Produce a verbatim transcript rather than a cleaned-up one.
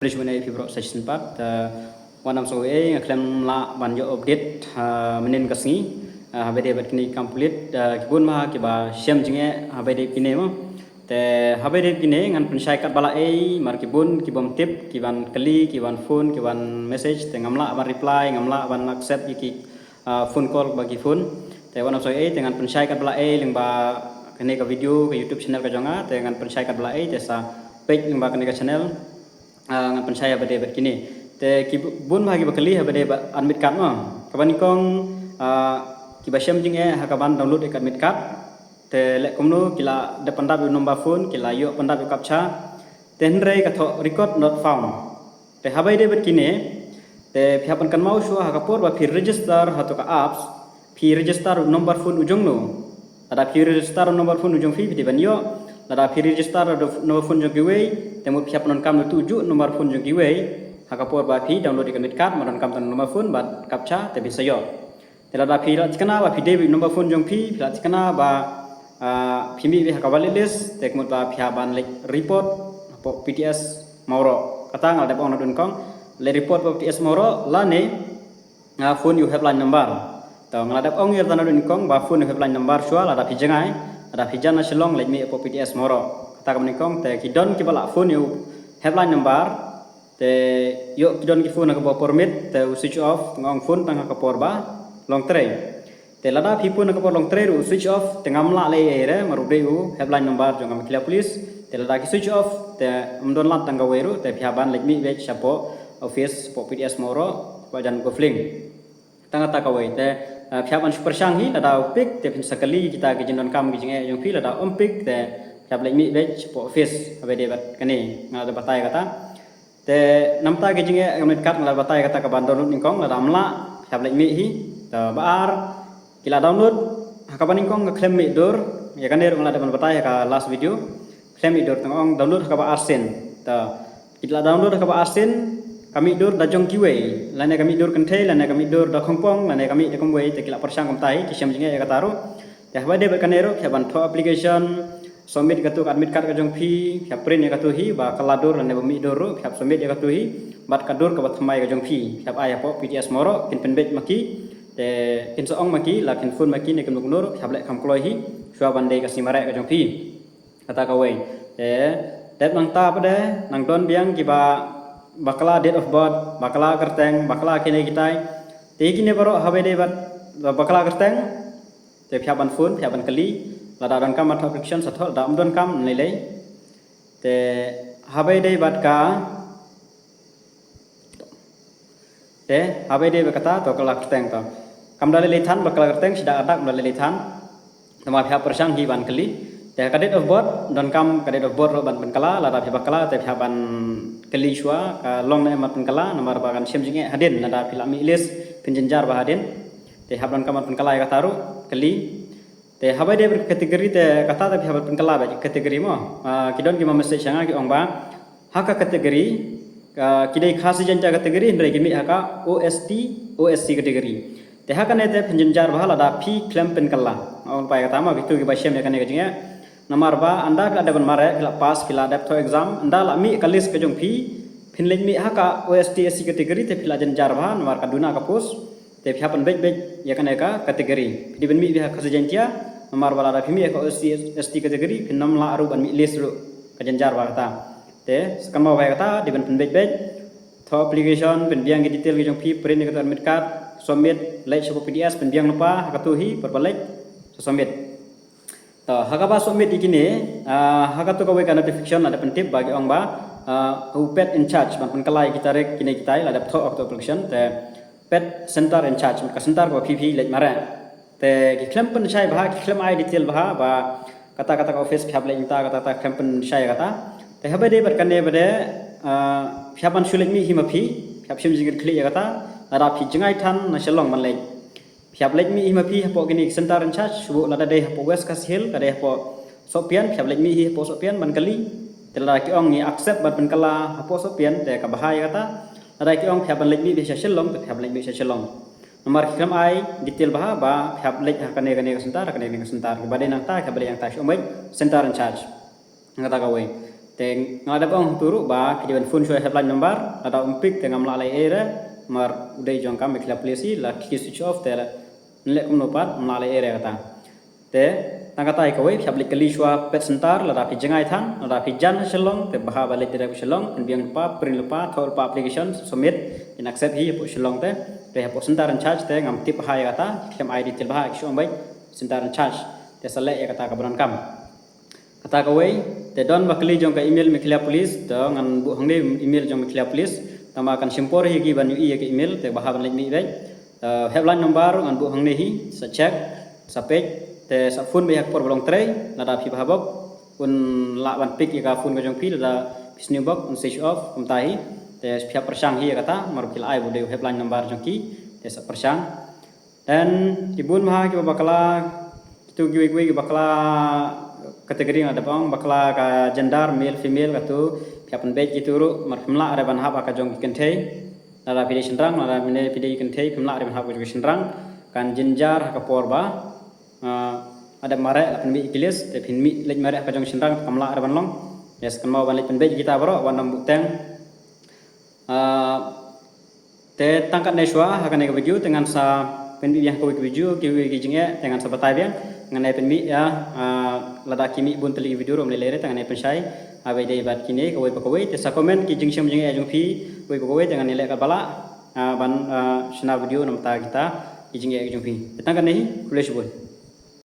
Khublei shibun ïa phi baroh sa shisien pat. Te wat nym sngew ei, nga khlem lah ban ïoh update mynnin ka sngi. Haba ïadei bad kine ki kam pulit, ki bun bha kiba shem jingeh haba ïadei bad kine mo. Te haba ïadei bad kine ngan pynshai katba lah ei, mar ki bun ki bym tip, ki wan kylli, ki wan phone, ki wan message, te ngam lah ban reply, ngam lah ban accept ïa ki phone call ba ki phone. Te wat nym sngew ei, te ngan pynshai katba lah ei lyngba kane ka video, ka YouTube channel ka jong nga, te ngan pynshai katba lah ei, te sa peit lyngba kane ka channel. Ngan pynshai haba ïadei bad kine. Te ki bun bha kiba kylli haba ïadei bad admit card mo. Kaba nyngkong, kiba shem jingeh ha kaban download ïa ka admit card. Te leh kumno, ki la dep pyndap ïa u number phone, ki la ïoh pyndap ïa u captcha. Te hynrei ka thoh record not found. Te haba ïadei bad kine, te phi hap ban kynmaw shuwa ha ka por ba phi register ha tu ka apps, phi register u number phone u jong no. Lada phi register u number phone u jong phi, phi dei ban ïoh. Lada phi register u number phone jong kiwei, te mut phi hap ban donkam da utu u juh number phone jong kiwei. Ha ka por ba phi download ïa ka admit card, ma donkam tang number phone bad captcha, te phin sa ïoh. Te lada phi la thikna ba phi dei bad number phone jong phi, phi la thikna ba phi mih beit ha ka valid list, te ka mut ba phi hap ban leit report hapoh P T S Mawroh. Kata nga la dep ong naduh nyngkong, leit report hapoh P T S Mawroh lane phone ïa u helpline number. Te nga la dep ong ïa kata naduh nyngkong ba phone ïa u helpline number shuwa lada phi jngai, lada phi jan na Shillong leit mih hapoh P T S Mawroh. Kata kaba nyngkong, te ki don kiba la phone ïa u helpline number, te ïoh ki don ki phone ha kaba por miet, te u switch off, nga ong phone tang ha ka por ba long trei. Te lada phi phone ha ka por long trei ruh u switch off, te ngam lah leh ei ei re, mar u dei u helpline number jong ka Meghalaya Police. Te lada ki switch off, te ym don lad tang kawei ruh, te phi hap ban leit mih beit shapoh office, shapoh P T S Mawroh, ba jan Gofling. Tang kata kawei, te phi hap ban shu pyrshang hi, lada u pick, te phin sa kylli kita ki jingdonkam ki jingeh jong phi, lada um pick, te phi hap leit mih beit shapoh office, haba ïadei bad kane, nga la dep batai kata. Te namar ki jingeh ka admit card nga la batai kata kaban download nyngkong, lada ym lah, phi hap leit mih hi. Te ba ar, ki la download, ha kaba nyngkong ka khlem mih dur, ïa kane ruh nga la dep ban batai ha ka last video. Khlem mih dur, te nga ong download ha kaba arsien. Te ki la download ha kaba arsien, ka mih dur da jong kiwei, lane ka mih dur kynthei, lane ka mih dur da khongpong, lane ka mih da kumwei, te ki la pyrshang kumta hi, ki shem jingeh ïa kata ruh. Te haba ïadei bad kane ruh, phi hap ban thoh application, submit ïa katu ka admit card ka jong phi, phi hap print ïa katu hi, ba kylla dur lane ba mih dur ruh, phi hap submit ïa katu hi, bad ka dur kaba thymmai ka jong phi, phi hap ai hapoh P T S Mawroh, kin pynbeit ma ki, te kin sa ong ma ki, la kin phone ma ki ne kumno kumno ruh, phi hap leh kham kloi hi, shuwa ban dei ka sngi mareh ka jong phi. Kata kawei. Te dep nangta pat de, nang don biang kiba bakla date of birth, bakla kyrteng, bakla kine kitai. Te kine baroh haba ïadei bad bakla kyrteng, te phi hap ban phone, phi hap ban kylli. Lada donkam ban thoh application sa thoh, lada ym donkam lei lei. Te haba ïadei bad ka, te haba ïadei bad kata, to bakla kyrteng to. Kam da lei lei than bakla kyrteng, sida adak kam da lei lei than. Namar phi hap pyrshang hi ban kylli. Te ka date of birth, donkam ka date of birth ruh ban pynkylla, lada phi bakla, te phi hap ban kylli shuwa, ka long ne em ban pynkylla, namar ba kan shem jingeh hadien, lada phi la mih list, phin jynjar bha hadien. Te hap donkam ban pynkylla ïa kata ruh, kylli. Te haba ïadei bad ka category te kata te phi hap ban pynkylla beit ka category mo. Ah, ki don kiba message ha nga ki ong ba ha ka category, ah, ki dei Khasi Jaiñtia category, hynrei ki mih ha ka O S T, O S C category. Te ha kane te phin jynjar bha lada phi khlem pynkylla. Nga ong pat ïa kata mo, kito kiba shem ïa kane ka jingeh. Namar ba ynda phi la dep ban mareh, phi la pass, phi la dep thoh exam, ynda la mih ka list ka jong phi, phin leit mih ha ka O S T, O S C category te phi la jynjar bha, namar ka duna ka post. Te phi hap ban beit beit ïa kane ka category. Phi dei ban mih beit ha Khasi Jaiñtia, namar ba lada phi mih ha ka O S C, O S C category, phin ym lah ruh ban mih list ruh, ka jynjar bha kata. Te sa kynmaw bha ïa kata, dei ban pynbeit beit. Thoh application, pynbiang ki detail ki jong phi, print ïa katu admit card, submit, leit shapoh P T S, pynbiang lypa ha katu hi, por ba leit, sa submit. To, ha kaba submit ïa kine, ah, ha katu kawei ka notification la dep pyntip ba ki ong ba, ah, u pet in charge ban pynkylla ïa ki tarik kine kitai, la dep thoh ha katu application, te pet center in charge, ka center kaba phi phi leit mareh. Te ki khlem pynshai bha, ki khlem ai detail bha ba kata kata ka office phi hap leit mynta, kata kata, khlem pynshai kata. Te haba ïadei bad kane pat de, ah, phi hap ban shu leit mih hi ma phi, phi hap shim jingkitkhlieh ïa kata, lada phi jngai than na Shillong ban leit. Phi hap leit mih hi ma phi hapoh kine ki center in charge, shu lada dei hapoh West Khasi Hills, ka dei hapoh Sohpian, phi hap leit mih hi hapoh Sohpian ban kylli. Te lada ki ong ngi accept ban pynkylla hapoh Sohpian, te kaba bha ïa kata. Lada ki ong phi hap ban leit mih beit sha Shillong, te phi hap leit mih sha Shillong. Namar ki khlem ai detail bha ba phi hap leit ha kane kane ka center, ha kane kane ka center. Kiba dei nangta, kiba dei nangta, shu ong beit center in charge. Kata kawei. Te nga la dep ong tu ruh ba ki dei ban phone shuwa helpline number, lada um pick te ngam lah leh ei re, namar u dei jong ka Meghalaya Police hi, la ki switch off te la nleh kumno pat, ngam lah leh ei re kata. Te tang kata hi kawei, phi hap leit kylli shuwa pet center, lada phi jngai than, lada phi jan Shillong, te bha ba leit direct Shillong, pynbiang lypa, print lypa, thoh lypa application, submit, kin accept hi hapoh Shillong te, te hapoh center in charge te ngam tip bha ïa kata, khlem ai detail bha, ki shu ong beit center in charge, te sa leh ïa kata kaba donkam. Kata kawei, te don ba kylli jong ka email Meghalaya Police, te ngan buh hangne email jong Meghalaya Police, tangba kan shim por hi ki ban ïohi ïa ka email, te bha ban leit mih beit. Te helpline number ngan buh hangne hi, sa check, sa peit, te sa phone beit ha ka por ba long trei, lada phi bha bok, un lah ban pick ïa ka phone ka jong phi, lada phi sngew bok, un switch off, kumta hi, te phi hap pyrshang hi ïa kata, namar ki la ai ba u dei u helpline number jong ki, te sa pyrshang. Then ki bun bha kiba bakla, kitu kiwei kiwei ki bakla category nga dep ong, bakla ka gender, male, female, katu, phi hap pynbeit kitu ruh, namar phim lah re ban hap ha ka jong ki kynthei. Lada phi dei shynrang, lada phi dei, phi dei kynthei, phim lah re ban hap ha ka jong ki shynrang. Kan jynjar ha ka por ba, ah, la dep mareh, la pynmih ki list, te phin mih leit mareh ha ka jong ki shynrang, kam lah re ban long. Yes, kynmaw ban leit pynbeit kita baroh, wat nym buhteng. Ah, te tang katne shuwa ha kane ka video, te ngan sa pynmih biang kawei ka video, kiwei ki jingeh, te ngan sa batai biang. Ngan ïa pynmih ïa, ah, lada ki mih bun tylli ki video ruh ym lei lei re, te ngan ïa pynshai ha ba ïadei bad kine kawei pa kawei, te sa comment ki jingshem jingeh jong phi kawei pa kawei, te ngan ïa leh katba lah, ah, ban, ah, shna video namar kita ki jingeh jong phi. Te tang katne hi, khublei shibun.